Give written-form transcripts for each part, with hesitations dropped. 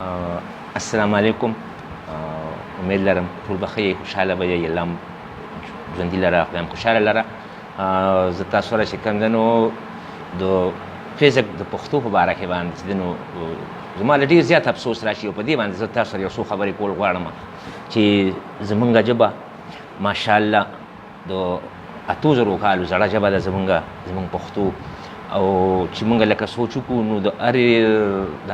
السلام علیکم. امید لرم ټول به ښه یئ، خوشحاله به یئ. الله مو ژوندي لره، خدای مو خوشحاله لره. زه تاسو سره چې کوم دی نو د فزیک د پښتو په باره کې باندې چې دی نو زما له ډېر زیات افسوس راشي، او په دې باندې زه تاسو سره یو څو خبرې کول غواړم چې زمونږ ژبه ماشاءالله د 8000 کالو زړه ژبه ده زمونږ پښتو. او چې مونږ لکه سوچ وکړو نو د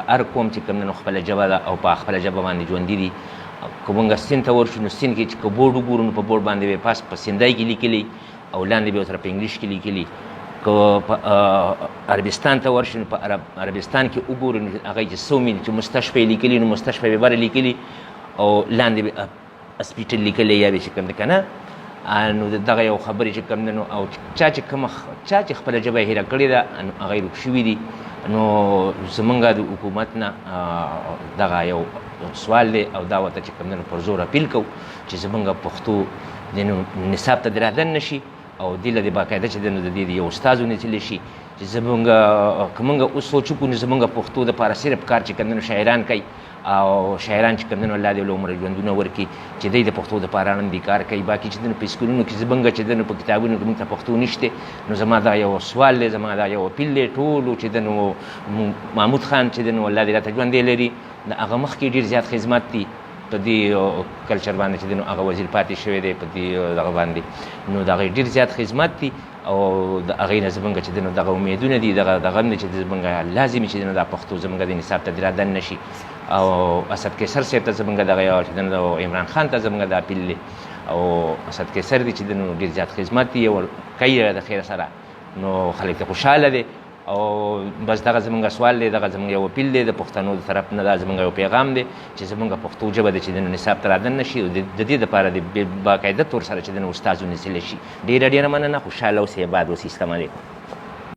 هر قوم چې کوم دی نو خپله ژبه ده او په خپله ژبه باندې ژوندي دي. که مونږ سیند ته ورشو نو سیند کې چې که بورډ وګورو نو په بورډ باندې به پاس په سندۍ کې لیکلي او لاندې به ورسره په انګلیش کې لیکلي. که په عربستان ته ورشو نو په عربستان کې وګورو نو هغه چې څه ومي چې مستشفی لیکلي نو مستشفی به بره لیکلي او لاندې به هسپیټل لیکلی یا به چې کوم دی که نه. نو دغه یو خبرې چې کوم دی نو او چا چې کومه چا چې خپله ژبه یې هېره کړې ده نو هغه یې ورک شوي دي. نو زمونږ د حکومت نه دغه یو سوال دی او دا ورته چې کوم دی نو پر زور اپیل کوو چې زمونږ پښتو د نو نصاب ته دې رادننه شي او دې له دې باقاعده چې دی نو د دې یو استاد ونیول شي چې زمونږ که مونږ اوس سوچ وکړو نو زمونږ پښتو دپاره صرف کار چې کوم دی نو شاعران کوي او شاعران چې کوم دی نو الله دې له عمره ژوندونه ورکړي چې دی د پښتو دپاره اړوندې کار کوي. باقي چې دی نو په سکولونو کې زمونږ چې دی نو په کتابونو کې مونږ ته پښتو نشته. نو زما دا یو سوال دی، زما دا یو اپیل دی ټولو چې دی نو محمود خان چې دی نو الله دې راته ژوندی لري، د هغه مخکې ډېر زیات خدمت دي په دې کلچر باندې چې دی نو هغه وزیر پاتې شوی دی په دې دغه باندې، نو د هغې ډېر زیات خدمت دي او د هغې نه زمونږ چې دی نو دغه امیدونه دي، دغه دغه هم دی چې زمونږ لازمي چې دی نو دا پښتو زمونږ د نصاب ته دې رادننه شي. او اسد قیصر صاحب ته زمونږ دغه یو چې دی نو عمران خان ته زمونږ دا اپیل دی او اسد قیصر دی چې دی نو ډېر زیات خدمت دی او کوي د خیر سره، نو خلک ته خوشحاله دی. او بس دغه زمونږ سوال دی، دغه زمونږ یو اپیل دی د پښتنو د طرف نه، دا زمونږ یو پیغام دی چې زمونږ پښتو ژبه ده چې د نصاب ته رادننه شي او د دې دپاره د باقاعده طور سره چې د استاد ونیول شي. ډېره ډېره مننه، خوشحاله اوسئ، اباد اوسئ. السلام علیکم.